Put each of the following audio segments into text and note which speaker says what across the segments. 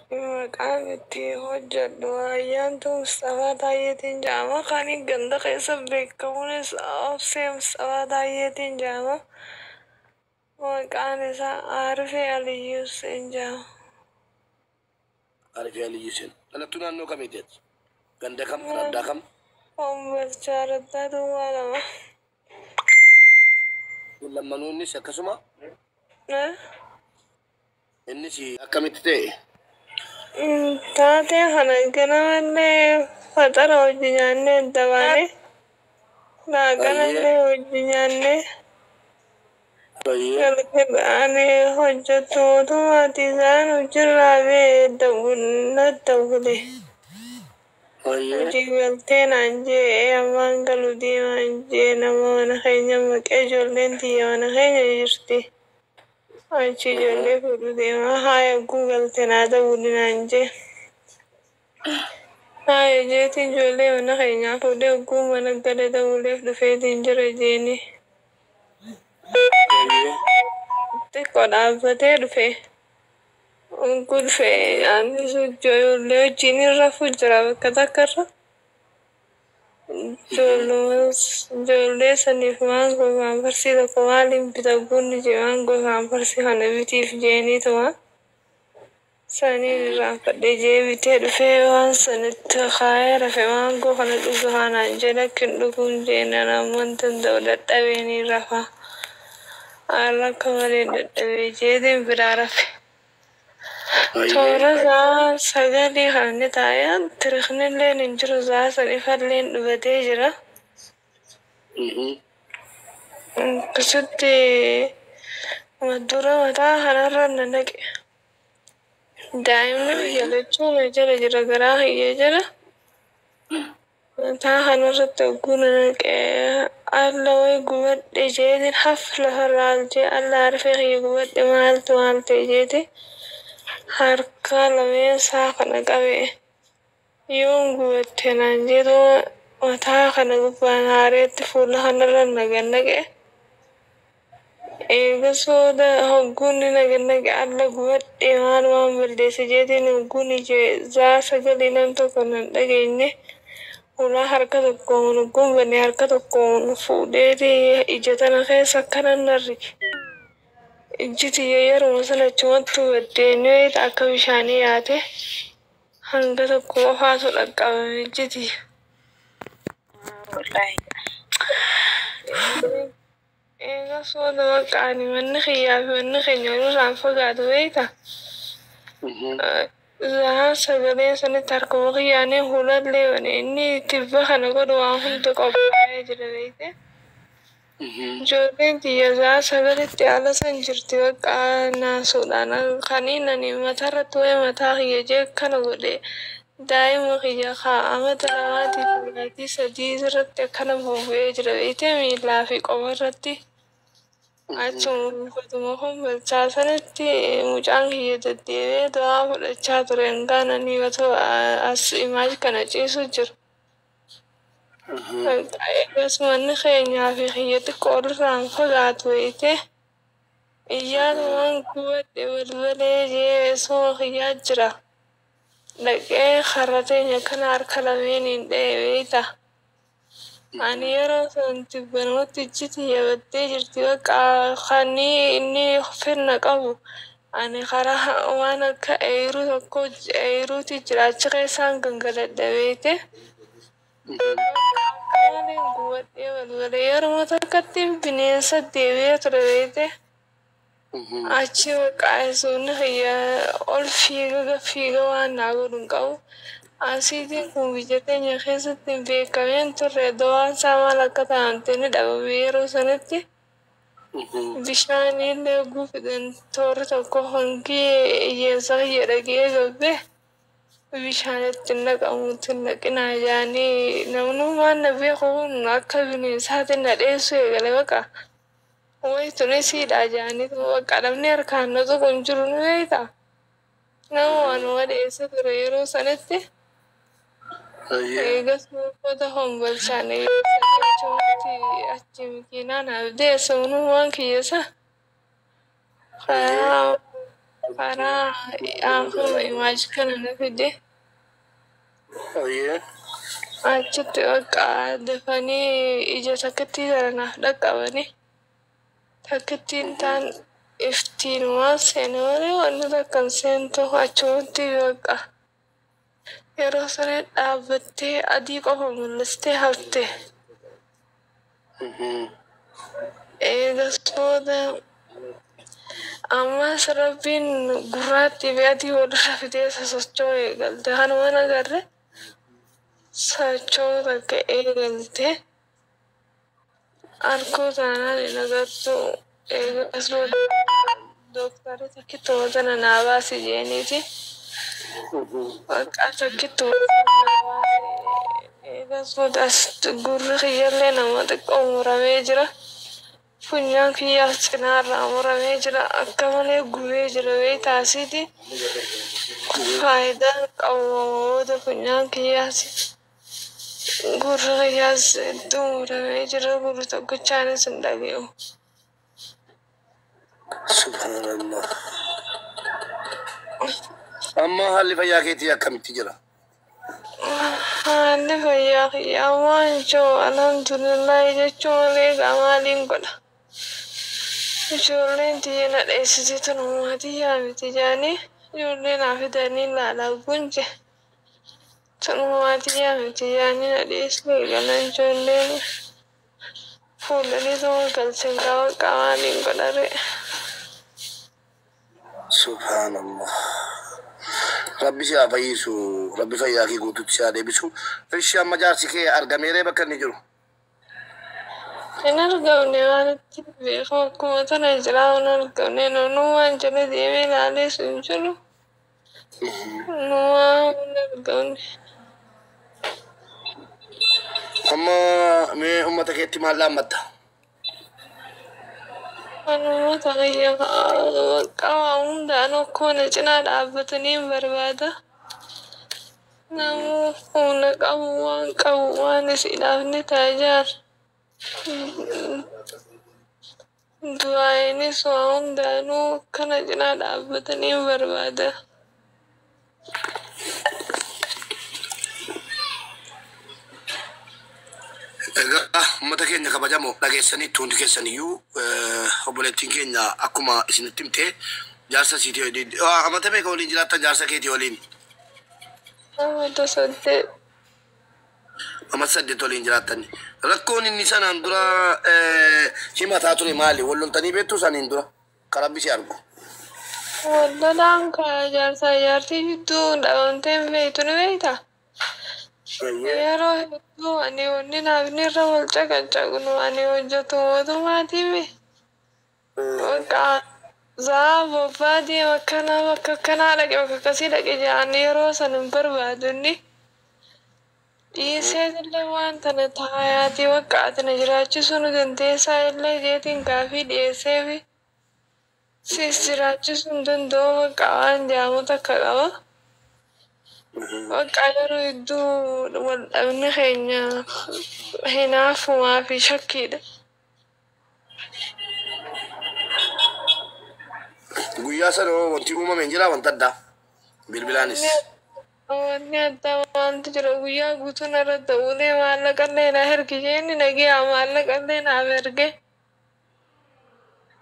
Speaker 1: Maqaan itti hojjedhu Ayyaantuu Musxafaa Taayyeetiin jedhama. Kan ganda keessa beekamuunis Obsee Musxafaa Taayyeetiin jedhama. Maqaan isaa Aarifee Aliyyuu Hussein jedhama.
Speaker 2: Aarifee Aliyyuu Hussein. Dhalattuu naannoo kamiiti ati? Ganda kam? Araddaa kam?
Speaker 1: Hombolchaa Araddaa Duwwaa 2.
Speaker 2: Kun lammanuu innis akkasuma? Innis akkamitti ta'e?
Speaker 1: Taatee kana ganamallee faxara hojii nyaannee adda baane. Laaqanallee hojii nyaannee. Galgala ani hojjettu mootummaati isaan hojiirraa ba'e nadda bule. Hojii galtee naan jee ammaan galu deemaan jee nama mana keenya maqee ijoolleen tiyya mana keenya jirti. Achi ijoollee fuudhu deemaa haaya hogguu galte naa dawwali naan jee. Haaya jeetiin ijoollee mana keenyaa fuudhee hogguu mana gale dawwaleef dhufeetiin jira jeeni. Xiqqoo dhaabbatee dhufe. Hogguu dhufe anis ijoollee wajjin rafuu jira bakka takka irra. Ijoollee saniif maangoo fi hamparsii tokko maaliin bita bunni jee maangoo fi hamparsii kana bitiif jeeniituma. Saniin irraanfadhe jee bitee dhufee waan sanitti kaayee rafe maangoo kana dhuga kanaan jee lakki hin dhuguun jeen ani ammoo hin danda'u dadhabeenii rafa. Haala akka malee dadhabee jeetiin biraa rafe. Toora sa'a sagalii kan inni taa'ee tiriknilleen hin jiru sa'a san ifalleen dhubatee jira. Akkasitti dura mataa kanarra na naqe. Daa'imni biyya lachuu na jala jira garaa kiyya jala. Mataa kanarratti hogguu na naqe alla wayi gubadhe jeetiin haf lafarraa ol jee alla harfee kiyya gubadhe maaltu maal ta'e jeeti harka lameen isaa kana qabe yoon gubatte naan jeetu mataa kana gubbaan haareetti fuula kanarra na gannaqe. Eegas booda hogguun ni na gannaqe alla gubadhe maal waan balleesse jeetiin hogguun ije zaa sagalee nam tokko nan dhageenye. Ulaa harka tokkoon hogguun bane harka tokkoon fuudheeti ija tana keessa akkanan narrige. Ijji tiyya yeruma sana achumattuu baddee ni beekta akka bishaanii yaate hanga tokko qofaatu dhaqqabame ijji tiyya.
Speaker 3: Wallaahi.
Speaker 1: Eegas booda bakka ani manni kiyyaa fi manni keenya walirraa hin fagaatu beekta. Zahaa sagalee sanitti harkuma kiyyaanii hulallee bane inni tibba kana godhu waan hunda qophaa'ee jira beekte. Ijoolleen tiyya zahaa sagalitti ala san jirti bakka naasuudhaan kaniin ani matarratti wayi mataa kiyya jee akkana godhe daa'ima kiyya kaa amata lamaatii fi baatii sadii irratti akkana bubu'ee jira beekte miillaa fi qoma irratti. Achuma buufatuma kombolchaa sanitti mucaan kiyya deddeebi'ee du'aa fudhachaa ture hangaan ani otoo as imaaj kana ciisu jiru. Eegas manni keenyaa fi kiyya xiqqoo walirraa hin fagaatu beekte. Iyyaatumaan gubadhe balbalee jee suma kiyyaa jira. Dhaqee karra teenya kana harka lameeniin dha'e beekta. Ani yeroo san tibbanumatti ijji tiyya baddee jirti bakka kan inni finna qabu. Ani karaa waan akka eeruu tokko eeruuti jira achi keessaan gangaladha beekte. Akka malee gubadhee balbalee yeruma takkatti bineensa deebi'ee ture beekte. Achi bakka suunni kiyya ol fiiga gad fiiga waan naa godhu hin qabu. Asiitiin kun biyya teenya keessatti hin beekamee hin turre dawaan isaa maal akka ta'amte ni dhabame yeroo sanitti. Bishaanillee hogguu fidan toorri tokko hangi hiyyeessa kiyya dhagee gabbe bishaan itti hin naqamu itti hin naqinaa jedhanii namnummaan na beeku kun akka bineensaatti na dheessuu eegale baqa. Way tun isiidha jedhaniitu baqa namni harkaan na tuqu hin jiru ni beektaa. Nama waanuma dheessa ture yeroo sanitti. Eegas uffata hombolchaan achumatti achi makiinaa naaf deessa waan kiyya isa. Karaa Karaa akkuma imaaj kana na fide.
Speaker 2: Ayyee.
Speaker 1: Achitti bakka dafanii ija takkittii sana naaf dhaqqabanii takkittiin taan iftiinumaan seene malee wanni takka hin seentu achumatti bakka yeroo sana dhaabbattee adii qofa mul'istee hafte. Eegas booda ammas Rabbiin gurraattii fi adii walirra fidee sosocho'uu eegalte. Kanumaan agarre socho'uu takka eegalte. Arkuu taanaan hin agartu. Eegas booda dooktarri takkittuma tana naa baasi jeeniiti. Bakka takkittuma tana naa baasi. Eegas booda as gurri kiyyallee nama xiqqoo muramee jira. Funyaan kiyyaas cinaarraa muramee jira. Akka malee gubee jira beektaasiiti. Faayidaan qabu booda funyaan kiyyaas gurri kiyyaas hedduu muramee jira. Gurri tokkichaanis hin dhaga'u.
Speaker 2: Subhaanallah. Amma haalli fayyaa keetii akkamitti jira?
Speaker 1: Haalli fayyaa kiyyaa waan jiru alhamdulillahi jechuu malee egaa maaliin godha? Ijoolleen tiyya na dheessite tun tiyyaa miti jedhanii ijoollee naa fidanii ilaalaa gunje. Tun tiyyaa miti jedhanii na dheessuu eegalan ijoolleen fuudhanii tuma galchan gaafa maaliin godha ree?
Speaker 2: Subhaanallah. Rabbi si haa fayyisu. Rabbi fayyaa kee guutuutti si haa deebisu. Ishi amma jaarsi kee argameeree bakka inni jiru?
Speaker 1: Hin argamne, waan itti beeku akkuma tana jira hin argamne. Numaan jala deemee ilaalees hin jiru. Numaa hin argamne.
Speaker 2: Amma mee uummata keetti maal dhaammatta?
Speaker 1: Uummata kiyya qaba hundaan akkuma na cinaa dhaabbatanii hin barbaada. Namuu humna qabu waan qabu waan isiidhaaf ni ta'a jaan. Du'aayinis waa hundaanuu akkana cinaa dhaabbatanii hin barbaada.
Speaker 2: Egaa uummata keenya kabajamoo, dhageessaniitti hundi keessaniyyuu obboleettiin keenya akkuma isinitti himte jaarsa siitii waliin amata meeqa waliin jiraattan jaarsa keetii waliin?
Speaker 1: Amata 8.
Speaker 2: Amata 8 waliin jiraattan. Rakkoon inni sanaan dura himataa ture maali? Wal loltanii beektuu saniin dura? Kan Rabbi si argu.
Speaker 1: Wallolaan kaa jaarsaa jaartii jidduu dhabamtee hin beektu ni beektaa? Yeroo hedduu ani wanni naafni irra wal caqacaqnu ani hojjetu mootummaatiimi. Bakka zaa bobbaa deema akkanaa bakka akkanaa dhaqe bakka akkasii dhaqe jedhanii yeroo san hin barbaadu inni. Dhiisee illee waan tana taayaatii bakka ati na jiraachisuu nu dandeessaa illee jeetiin gaafii dhiyeesseefi. Sis jiraachisuu hin danda'u bakka waan jedhamu takka qaba. Bakka yeroo hedduu wal dhabni keenya hinaafumaa fi shakkiidha.
Speaker 2: Guyyaa sana hoo wanti uumame hin jiraa wanta addaa? Bilbilaanis.
Speaker 1: Wanni addaa wanti jira guyyaa guutuu narra ta'uulee maallaqa illee na ergi jeenni nagiyaa maallaqa illee naaf erge.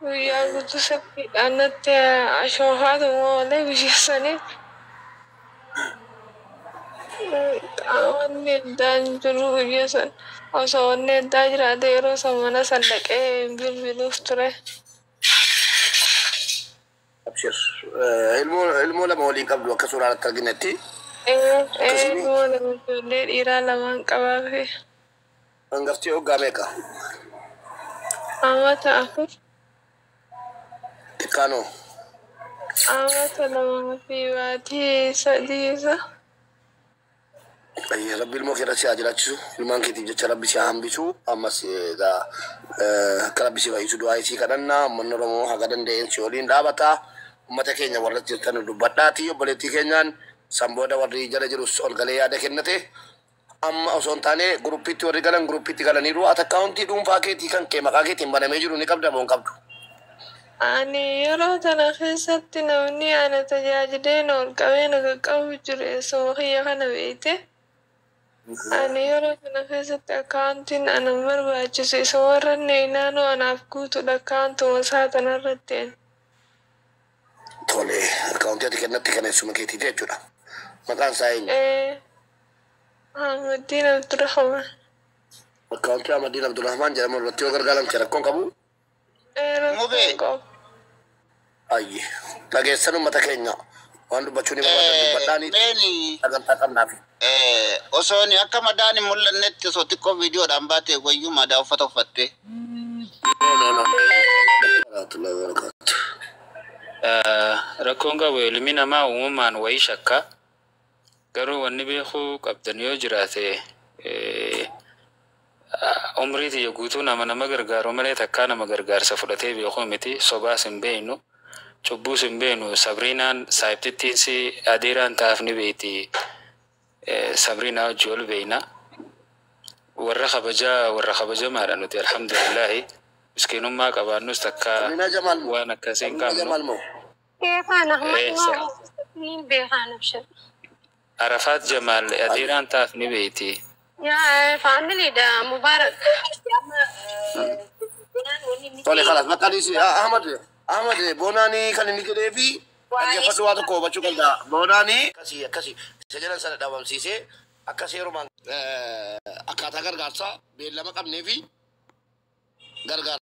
Speaker 1: Guyyaa guutuu shakkiidhaan natti ashoofaatuma oolee guyyaa sanii. Wanni addaa hin jiru guyyaa san. Osoo wanni addaa jiraate yeroo san mana san dhaqee bilbiluuf ture.
Speaker 2: Abshir. Ilmoo lama waliin qabdu akka suuraa irratti arginetti.
Speaker 1: Ilmoo lama ijoollee dhiiraa lamaan qabaafi.
Speaker 2: Hangaftii hoggaa meeqa?
Speaker 1: Amata 4.
Speaker 2: Xiqqaanoo?
Speaker 1: Amata 2 fi baatii 3 isa.
Speaker 2: Rabbi ilmoo keerra si haa jiraachisu. Ilmaan keetiif jecha Rabbi si haa hambisu. Ammas egaa akka Rabbi si fayyisu du'aa isii kadhannaa. Uummanni Oromoo haga danda'een si waliin dhaabata. Uummata keenya warra jirtan dubbadhaati. Obboleettii keenyaan san booda warri jala jirus ol galee yaada kennate. Amma osoo hin taane guruppiitti warri galan guruppiitti galaniiru. Ati akkaawuntii dhuunfaa keetii kan kee maqaa keetiin banamee jiru ni qabda moo hin qabdu?
Speaker 1: Ani yeroo tana keessatti namni ana tajaajilee na ol qabee na qaqqabu jiru eessuma kiyya kana beekte. Ani yeroo kana keessatti akkaawuntiin ana barbaachisu isa warra naannoo anaaf guutuudha akkaawuntuma isaa tanarratti.
Speaker 2: Tole, akkaawuntii ati kennatti kana eessuma keetiiti jechuudha. Maqaan isaa eenyu?
Speaker 1: Ahmadiin Abdurrahman.
Speaker 2: Akkaawuntii Ahmadiin Abdurrahman jedhamu irratti yoo gargaaramte rakkoon qabu?
Speaker 1: Rakkoon qabu.
Speaker 2: Ayyi. Dhageessan uummata keenya waan dubbachuu ni barbaadan dubbadhaanii
Speaker 3: Meeni
Speaker 2: sagantaa qabnaafi.
Speaker 3: Osoo ni akka madaan hin mul'annetti osoo xiqqoo viidiyoodhaan baate wayyuu madaa uffata uffatte.
Speaker 2: No, no, no. Warahmatullahi wabarakatuh.
Speaker 4: Rakkoon qabu, ilmi namaa uumamaan wayii shakka. Garuu wanni beekuu qabdan yoo jiraate, umrii tiyya guutuu nama nama gargaaru malee takkaa nama gargaarsa fudhatee beekuu miti. Sobaas hin beeknu. Cubbuus hin beeknu. Sabriinaan saayibtittiinsi adeeraan taaf ni beekti. Sabriinaa wajji ol beekna. Warra kabajaa, warra kabajamaadha nuti, alhamdulillahi. Miskiinummaa qabaannus takkaa
Speaker 2: Sabriinaa Jamaal moo?
Speaker 4: waan akkasii hin
Speaker 2: Sabriinaa
Speaker 4: qabnu.
Speaker 2: Jamaal moo?
Speaker 5: Beekaan Ahmad.
Speaker 4: Eessa?
Speaker 5: Niin beekaan abshir.
Speaker 4: Arafaat Jamaal adeeraan taaf ni beekti.
Speaker 5: Yaa faamiliidha Mubaarak.
Speaker 2: Tole, khalas, maqaan isii Ahmad Ahmad Boonaanii kan inni jedhee fi dhaggeeffadhu, waa tokko hubachuu qabda. Boonaanii akkasii akkasii isa jedhan sana dhabamsiisee akka seerumaan akkaataa gargaarsaa beellama qabnee fi gargaarsa.